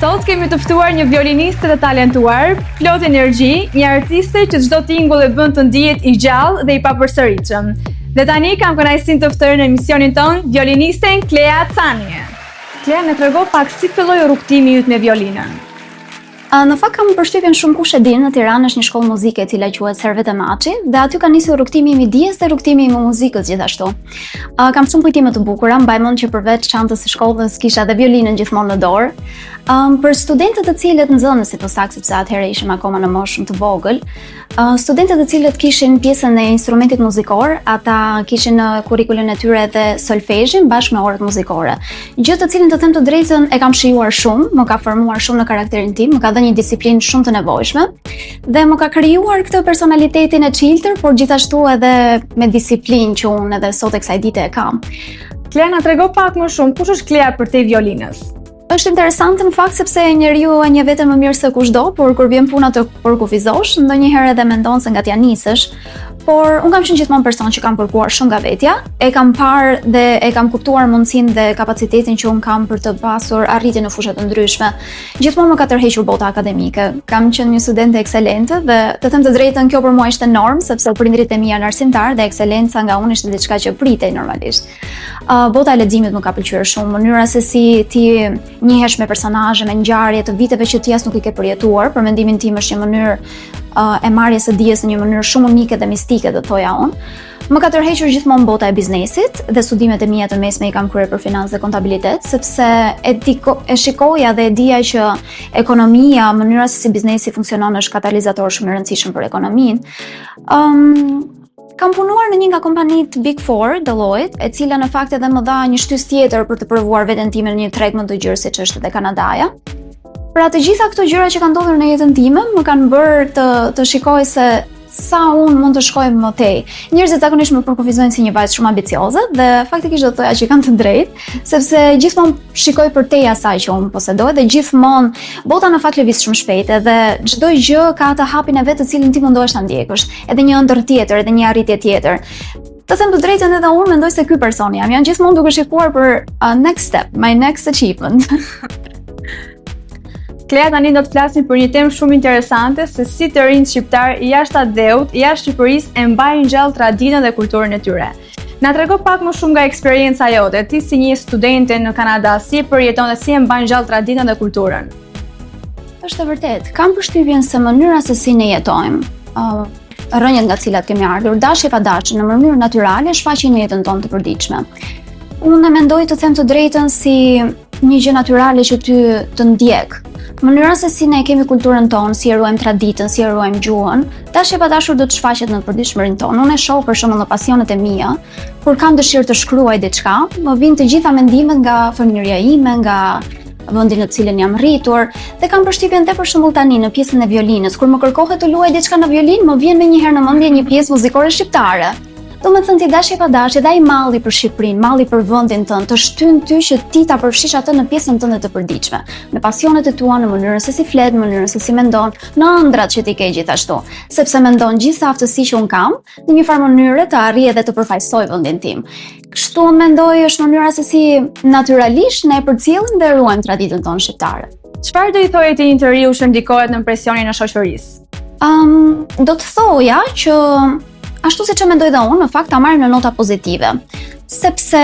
Sot kemi të ftuar një violiniste të talentuar, plot energji, një artiste që çdo tingull e bën të ndihet i gjallë dhe i papërsëritshëm. Dhe tani kam kënaqësinë të ftoj në emisionin tonë violinisten Klea Cani. Klea, na trego pak si filloi rrugëtimi yt me violinën. Në fakt kam përshtypjen shumëkush e din, në Tiranë është një shkollë muzike e cila quhet Servete Maçi dhe aty ka nisur rrugëtimi im i dijes dhe rrugëtimi im i muzikës gjithashtu. Kam shumë kujtime të bukura, mbaj mend që përveç çantës së shkollës kisha edhe violinën gjithmonë në dorë. Um, për studentët të cilët nxënësit më saktë sepse atëherë ishim akoma në moshë shumë të vogël, Studentët të cilët kishin pjesën e instrumentit muzikor, ata kishin në kurrikulën e tyre edhe solfezhin bashkë me orët muzikore. Gjë të cilën të them të drejtën e kam shijuar shumë, më ka formuar shumë në karakterin tim, më ka dhënë një disiplinë shumë të nevojshme dhe më ka krijuar këtë personalitetin e çiltër, por gjithashtu edhe me disiplinë që unë edhe sot e kësaj dite e kam. Klea na trego pak më shumë, kush është Klea përtej violinës? Është interesante në fakt sepse njeriu e njeh veten më mirë se kushdo, por kur vjen puna të përkufizosh, ndonjëherë edhe mendon se nga t'ia nisësh. Por unë kam qenë gjithmonë person që kam kërkuar shumë nga vetja, e kam parë dhe e kam kuptuar mundësinë dhe kapacitetin që unë kam për të pasur arritje në fusha të ndryshme. Gjithmonë më ka tërhequr bota akademike. Kam qenë një studente ekselente dhe të them të drejtën kjo për mua ishte normë sepse prindërit e mi janë arsimtarë dhe ekselenca nga unë ishte diçka që pritej normalisht. Uh, bota e leximit më ka pëlqyer shumë, mënyra se si ti njihesh me personazhe, me ngjarje të viteve që ti as nuk i ke përjetuar, për mendimin tim është një mënyrë uh, e marrjes së dijes në një mënyrë shumë unike dhe mistike, do thoja unë. Më ka tërhequr gjithmonë bota e biznesit dhe studimet e mia të mesme i kam kryer për financë dhe kontabilitet, sepse e, diko, e shikoja dhe e dija që ekonomia, mënyra se si biznesi funksionon është katalizator shumë i rëndësishëm për ekonominë. Um, Kam punuar në një nga kompanitë Big Four, Deloitte, e cila në fakt edhe më dha një shtysë tjetër për të provuar veten time në një treg më të gjerë siç është edhe Kanadaja. Pra të gjitha këto gjëra që kanë ndodhur në jetën time më kanë bërë të të shikoj se sa unë mund të shkoj më tej. Njerëzit zakonisht më përkufizojnë si një vajzë shumë ambicioze dhe faktikisht do të thoja që kanë të drejtë, sepse gjithmonë shikoj përtej asaj që unë posedoj dhe gjithmonë bota në fakt lëviz shumë shpejt edhe çdo gjë ka atë hapin e vet të cilin ti mundohesh ta ndjekësh, edhe një ëndërr tjetër, edhe një arritje tjetër. Të them të drejtën edhe unë mendoj se ky person jam. Jam gjithmonë duke shikuar për uh, next step, my next achievement. Klea tani do të flasim për një temë shumë interesante se si të rinjtë shqiptarë jashtë atdheut, jashtë Shqipërisë e mbajnë gjallë traditën dhe kulturën e tyre. Na trego pak më shumë nga eksperienca jote, ti si një studente në Kanada, si e përjeton dhe si e mban gjallë traditën dhe kulturën? Është e vërtetë, kam përshtypjen se mënyra se si ne jetojmë, uh, rrënjët nga të cilat kemi ardhur, dashje pa dashje, në mënyrë natyrale shfaqen në jetën tonë të përditshme. Unë e mendoj të them të drejtën si një gjë natyrale që ty të ndjek. Mënyra se si ne kemi kulturën tonë, si e ruajmë traditën, si e ruajmë gjuhën, dashje pa dashur do të shfaqet në përditshmërinë tonë. Unë e shoh për shembull në pasionet e mia, kur kam dëshirë të shkruaj diçka, më vijnë të gjitha mendimet nga fëmijëria ime, nga vendi në të cilin jam rritur dhe kam përshtypjen dhe për shembull tani në pjesën e violinës, kur më kërkohet të luaj diçka në violinë, më vjen menjëherë në mendje një pjesë muzikore shqiptare. Domethënë ti dashje pa dashje dhe ai malli për Shqipërinë, malli për vendin tënd, të shtyn ty që ti ta përfshish atë në pjesën tënde të përditshme, në pasionet e tua, në mënyrën se si flet, në mënyrën se si mendon, në ëndrrat që ti ke gjithashtu, sepse mendon gjithë aftësi që unë kam, në një farë mënyre të arrij edhe të përfaqësoj vendin tim. Kështu unë mendoj është mënyra se si natyralisht ne e përcjellim dhe ruajmë traditën tonë shqiptare. Çfarë do i thoje ti një të riu që ndikohet në presionin e shoqërisë? Um, do të thoja që ashtu siç e mendoj dhe unë, në fakt ta marrim në nota pozitive, sepse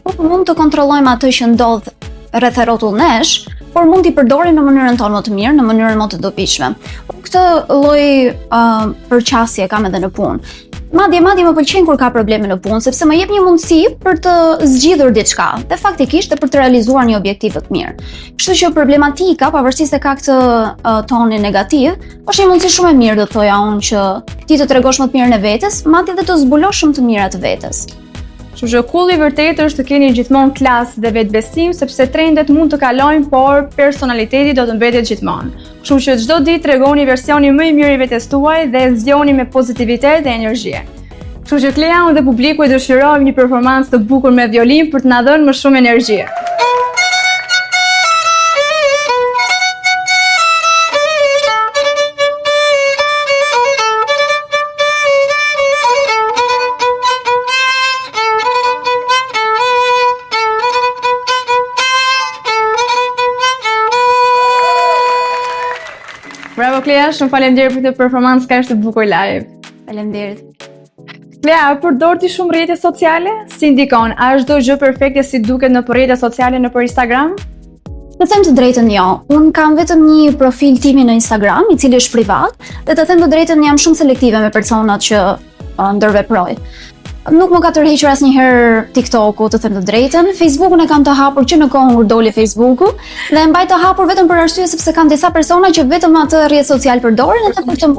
nuk mund të kontrollojmë atë që ndodh rreth e rrotull nesh, por mund t'i përdorim në mënyrën tonë më të mirë, në mënyrën më të dobishme. Unë këtë lloj uh, përqasje kam edhe në punë. Madje madje më pëlqen kur ka probleme në punë, sepse më jep një mundësi për të zgjidhur diçka dhe faktikisht dhe për të realizuar një objektiv të mirë. Kështu që problematika, pavarësisht se ka këtë uh, tonin negativ, është një mundësi shumë e mirë, do të thoja unë që ti të tregosh më të mirën e vetes, madje edhe të zbulosh shumë të mira të vetes. Kështu që kulli i vërtetë është të keni gjithmonë klas dhe vetëbesim, sepse trendet mund të kalojnë, por personaliteti do të mbetet gjithmonë. Kështu që çdo ditë tregoni versioni më i mirë i vetes tuaj dhe zgjoni me pozitivitet dhe energji. Kështu që Klea unë dhe publiku i dëshirojmë një performancë të bukur me violinë për të na dhënë më shumë energji. Bravo Klea, shumë faleminderit për këtë performancë kaq të bukur live. Faleminderit. Klea, a përdor ti shumë rrjete sociale? Si ndikon? A është çdo gjë perfekte si duket nëpër rrjete sociale nëpër Instagram? Të them të drejtën jo. Unë kam vetëm një profil timin në Instagram, i cili është privat, dhe të them të drejtën jam shumë selektive me personat që ndërveproj. Nuk më ka tërhequr asnjëherë TikToku, të them të drejtën. Facebookun e kam të hapur që në kohën kur doli Facebooku dhe e mbaj të hapur vetëm për arsye sepse kam disa persona që vetëm atë rrjet social përdorin edhe për të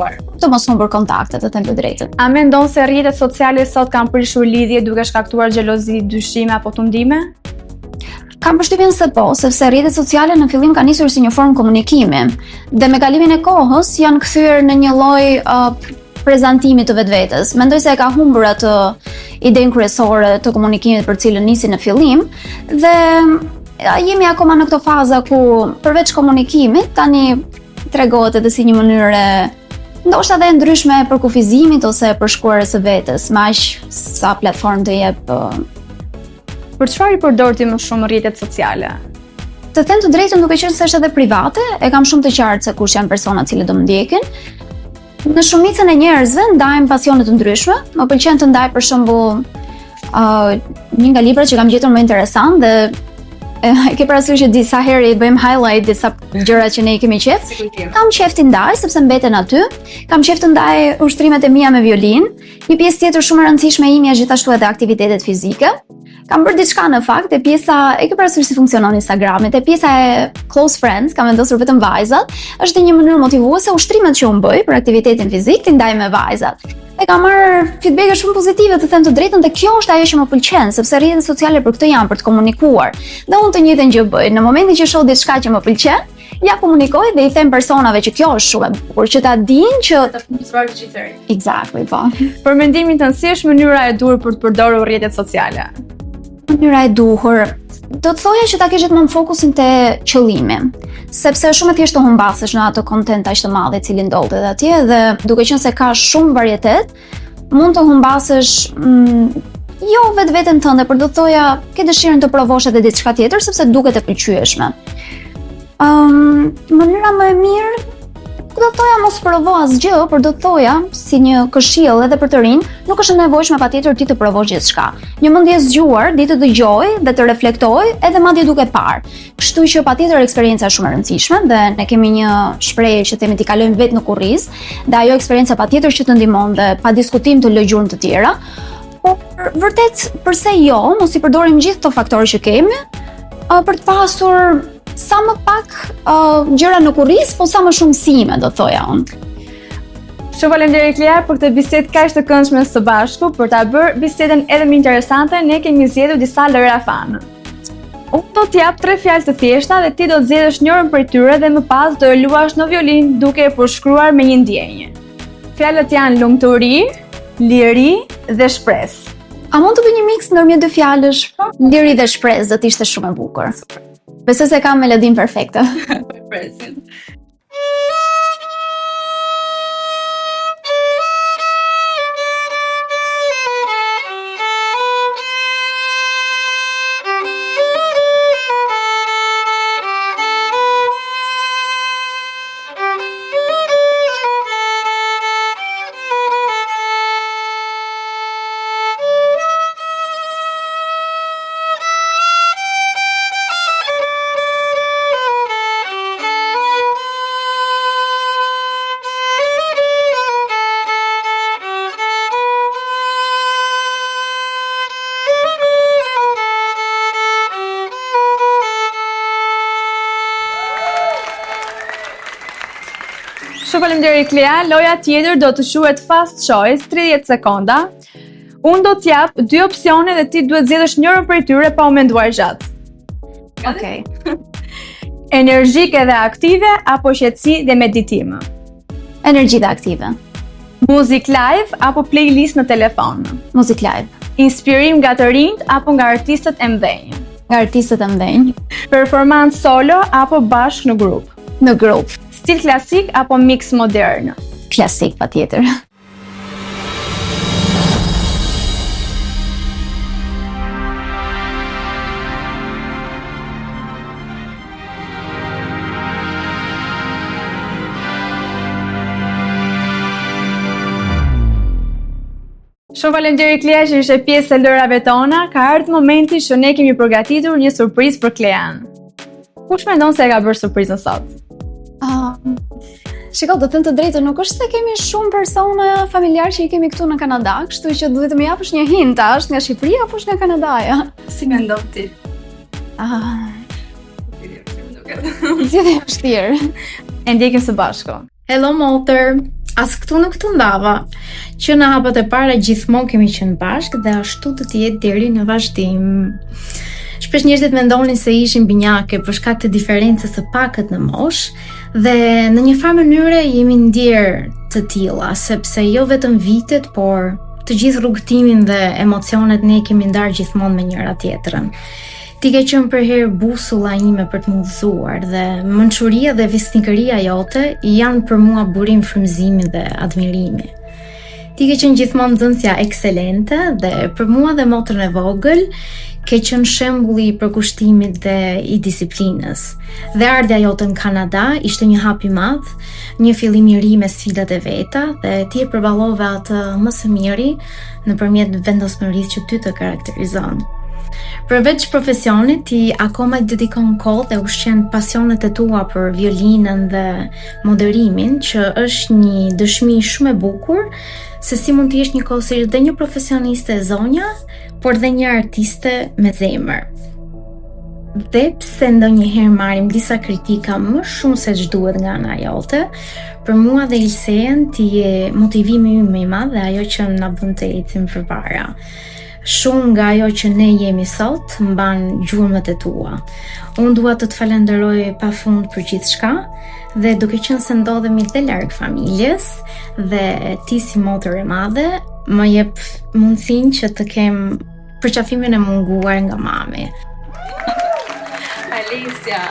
të mos humbur kontaktet, të them të drejtën. A mendon se rrjetet sociale sot kanë prishur lidhje duke shkaktuar xhelozi, dyshime apo tundime? Kam përshtypjen se po, sepse rrjetet sociale në fillim kanë nisur si një formë komunikimi dhe me kalimin e kohës janë kthyer në një lloj uh, prezantimi të vetvetes. Mendoj se e ka humbur atë idenë kryesore të komunikimit për cilën nisi në fillim dhe jemi akoma në këto faza ku përveç komunikimit tani tregohet edhe si një mënyrë ndoshta edhe e ndryshme e përkufizimit ose e përshkruarjes së vetes, me aq sa platformë të jep. Për çfarë i përdor ti më shumë rrjetet sociale? Të them të drejtën duke qenë se është edhe private, e kam shumë të qartë se kush janë personat të cilët do më ndjekin. Në shumicën e njerëzve ndajmë pasione të ndryshme. Më pëlqen të ndaj për shembull uh, një nga librat që kam gjetur më interesant dhe e, e ke parasysh që disa herë i bëjmë highlight disa gjëra që ne i kemi qejf. Kam qejf t'i ndaj sepse mbeten aty. Kam qejf të ndaj ushtrimet e mia me violinë. Një pjesë tjetër shumë e rëndësishme imja gjithashtu edhe aktivitetet fizike. Kam bërë diçka në fakt, e pjesa, e ke parasysh si funksionon Instagrami, te pjesa e close friends, kam vendosur vetëm vajzat, është një mënyrë motivuese ushtrimet që unë bëj për aktivitetin fizik t'i ndaj me vajzat. E kam marrë feedback shumë pozitive, të them të drejtën, dhe kjo është ajo që më pëlqen, sepse rrjetet sociale për këtë janë, për të komunikuar. Dhe unë të njëjtën gjë bëj. Në momentin që shoh diçka që më pëlqen, ja komunikoj dhe i them personave që kjo është shumë e bukur, që ta dinë që ta frymëzojë të gjithë. Exactly, po. Për mendimin tënd, si është mënyra e duhur për të përdorur rrjetet sociale? Mënyra e duhur do të thoja që ta kesh gjithmonë fokusin te qëllimi, sepse është shumë e thjeshtë të humbasësh në atë content aq të madh i cili ndodhet atje dhe duke qenë se ka shumë varietet, mund të humbasësh mm, jo vetveten tënde, por do të thoja ke dëshirën të provosh edhe diçka tjetër sepse duket e pëlqyeshme. Ëm, um, mënyra më e mirë nuk do të thoja mos provo asgjë, por do të thoja si një këshillë edhe për të rinj, nuk është e nevojshme patjetër ti të provosh gjithçka. Një mendje e zgjuar di të dëgjojë dhe të reflektojë edhe madje duke parë. Kështu që patjetër eksperienca është shumë e rëndësishme dhe ne kemi një shprehje që themi t'i kalojmë vetë në kurriz dhe ajo eksperienca patjetër që të ndihmon dhe pa diskutim të lë gjurmë të tjera. Por vërtet përse jo, mos i përdorim gjithë këto faktorë që kemi për të pasur sa më pak uh, gjëra në kurriz, po sa më shumë mësime, do thoja unë. Shumë faleminderit Klea për këtë bisedë kaq të këndshme së bashku, për ta bërë bisedën edhe më interesante, ne kemi zgjedhur disa lojra fun. Unë do të jap tre fjalë të thjeshta dhe ti do të zgjedhësh njërën prej tyre dhe më pas do e luash në violinë duke e përshkruar me një ndjenjë. Fjalët janë lumturi, liri dhe shpresë. A mund të bëj një mix ndërmjet dy fjalësh? Liri dhe shpresë do të ishte shumë e bukur. Besoj se kam melodinë perfekte. Presim. Shumë faleminderit Klea. Loja tjetër do të quhet Fast Choice, 30 sekonda. Unë do të jap dy opsione dhe ti duhet zgjedhësh njërën prej tyre pa u menduar gjatë. Okej. Okay. Energjike dhe aktive apo qetësi dhe meditim? Energji dhe aktive. Muzik live apo playlist në telefon? Muzik live. Inspirim nga të rinjtë apo nga artistët e mëdhenj? Nga artistët e mëdhenj. Performancë solo apo bashkë në grup? Në grup. Stil klasik apo mix modern? Klasik patjetër. Shumë faleminderit Klea që ishe pjesë e lojërave tona. Ka ardhur momenti që ne kemi përgatitur një surprizë për Klean. Kush mendon se e ka bërë surprizën sot? Um, shiko, të them të drejtën, nuk është se kemi shumë persona familjar që i kemi këtu në Kanada, kështu që duhet të më japësh një hint, a është nga Shqipëria apo është nga Kanadaja? Si mendon ti? Ah. Zgjidhje e vështirë. E ndjekim së bashku. Hello motër, as këtu nuk të ndava. Që në hapat e para gjithmonë kemi qenë bashkë dhe ashtu do të jetë deri në vazhdim. Shpesh njerëzit mendonin se ishim binjake për shkak të diferencës së pakët në moshë dhe në një farë mënyre jemi ndjerë të tilla, sepse jo vetëm vitet, por të gjithë rrugëtimin dhe emocionet ne kemi ndarë gjithmonë me njëra tjetrën. Ti ke qenë përherë busulla ime për të më udhëzuar dhe mençuria dhe fisnikëria jote janë për mua burim frymëzimi dhe admirimi. Ti ke qenë gjithmonë nxënësja ekselente dhe për mua dhe motrën e vogël ke qenë shembulli i përkushtimit dhe i disiplinës. Dhe ardhja jote në Kanada ishte një hap i madh, një fillim i ri me sfidat e veta dhe ti e përballove atë më së miri nëpërmjet vendosmërisë që ty të karakterizon. Përveç profesionit, ti akoma i dedikon kohë dhe ushqen pasionet e tua për violinën dhe moderimin, që është një dëshmi shumë e bukur se si mund të jesh njëkohësisht dhe një profesioniste e zonja, por dhe një artiste me zemër. Dhe pse ndonjëherë marrim disa kritika më shumë se ç'duhet nga ana jote, për mua dhe Ilseën ti je motivimi ynë më i madh dhe ajo që na bën të ecim përpara. Shumë nga ajo që ne jemi sot mban gjurmët e tua. Unë dua të të falenderoj pafund për gjithçka dhe duke qenë se ndodhemi dhe larg familjes dhe ti si motër e madhe më jep mundësinë që të kem përqafimin e munguar nga mami. Alicia.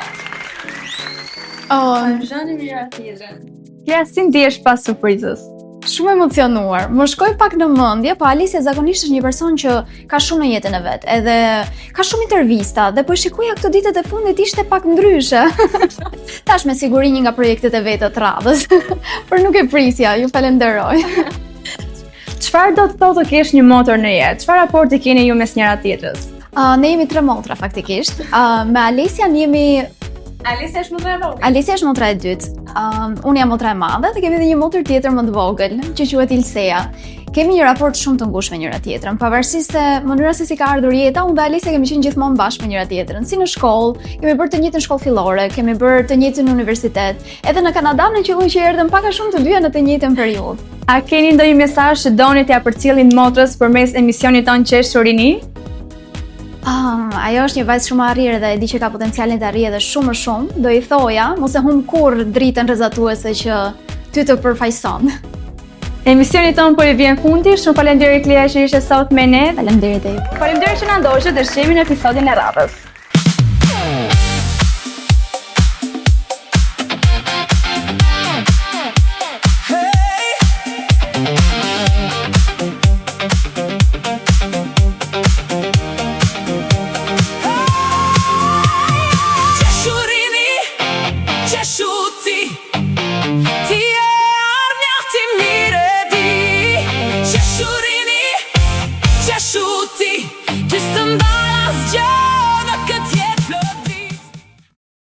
Oh, Zhani mira tjetër. Klea, si ndihesh pas surprizës? Shumë emocionuar. Më shkoi pak në mendje, po Alicia zakonisht është një person që ka shumë në jetën e vet, edhe ka shumë intervista dhe po e shikoja këto ditët e fundit ishte pak ndryshe. Tash me siguri një nga projektet e veta të radhës. Por nuk e prisja, ju falenderoj. Çfarë do të thotë të kesh një motër në jetë? Çfarë raporti keni ju mes njëra tjetrës? Uh, ne jemi tre motra faktikisht. Uh, me Alesian jemi Alesia është motra e vogël. Alesia është motra e dytë. Um, unë jam motra e madhe dhe kemi edhe një motër tjetër më të vogël, që quhet Ilsea. Kemi një raport shumë të ngushtë me njëra tjetrën, pavarësisht se mënyra se si ka ardhur jeta, unë dhe Alesia kemi qenë gjithmonë bashkë me njëra tjetrën, si në shkollë, kemi bërë të njëjtën shkollë fillore, kemi bërë të njëjtin universitet, edhe në Kanada në qëlloi që erdhëm pak a shumë të dyja në të njëjtën periudhë. A keni ndonjë mesazh që doni t'ia përcjellin motrës përmes emisionit tonë Qesh Rini? Um, ajo është një vajzë shumë e arrirë dhe e di që ka potencialin të arrijë edhe shumë më shumë. Do i thoja, mos e humb kurrë dritën rrezatuese që ty të përfaqëson. Emisionit tonë po i vjen fundi. Shumë faleminderit Klea që ishe sot me ne. Faleminderit. Faleminderit që na ndoqët dhe shihemi në episodin e radhës.